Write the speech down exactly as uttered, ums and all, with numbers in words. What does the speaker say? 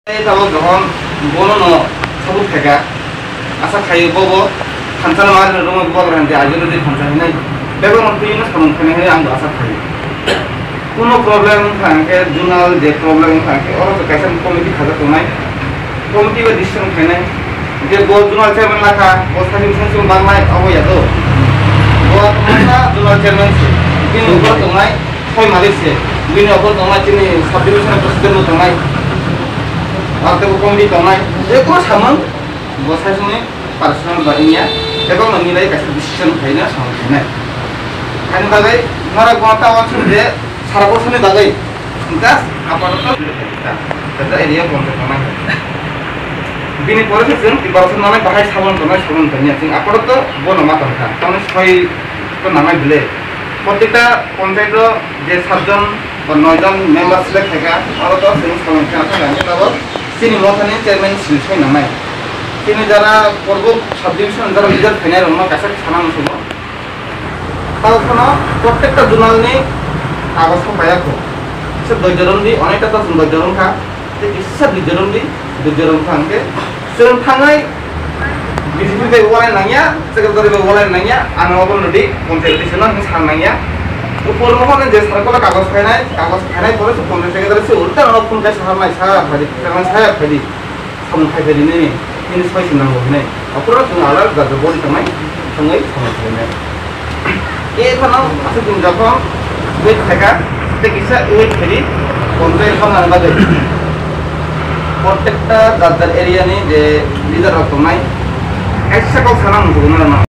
Tei tabok johon bono no sabuk khaikha, asa khaio bobo thansa no ma rwngwi bobo rang je ajo rwdi thansa hinwi bebak no twi no samung khainai hinwi ang bo asa khaio. Kuno problem wngkha hwnkhe zonal je problem wngkha hwnkhe oro je kaisa committee khajak tongnai, committee bai decision khainai je bo zonal chairman lakha bo sani sani song bangnai abo ya do. Bo tongmani zonal chairman se bini upor tongnai. Soi malik se, bini obo tongnai chini subdivision president bo tongnai. Ang tebo committee tongnai. Je kono samung, bo sai songni personal ba inya, tebo no milai kaisa decision khaina samung khainai. Ani bagwi norok bo ta wansuk je sara bosoni bagwi just aparato kata area bonto tongnai. Bini pore se chwng Tiprasa nanai bahai sabon tongnai, sabon tongya. Chwng aparato bono ma tongkha. Tamni soi to nanai bile. Protekta Panchayat o je satjon ba noijon member select khaikha, aro to chwng salon khe aswk kha, tabok chini mothani chairman sil soi nangnai. Chini jara Porbuk subdivision jara leader khainai rokno kaisa sana musugo. Tabok phano protekta zonal ni kagoj kho paiya kho. Kisa doijorom di, onekta to chwng doijorom kha. Tei kisa doijorom di, doijorom kha hwnkhe chwng thangwi B J P bai walai nangya, secretary bai walai nangya, ano obo nodi consultation no hinwi sa nangya. Upor mohor ni je circle o kagoj phainai, kagoj phainai pore se consultation secretary se ulta no phone kai sa nai, sa phadi, sa phadi, samung khai phadi nini, nini soi se nango hinwi. Aphuru chwng alal jajak boni tongnai, thangwi samung khainai. E phano aswk din jokhon wait khaikha, tei kisa wait khaidi, control khamna bagwi. Protekta jar jar area ni je leader rok tongnai, kaisa kok sana musugo na rano.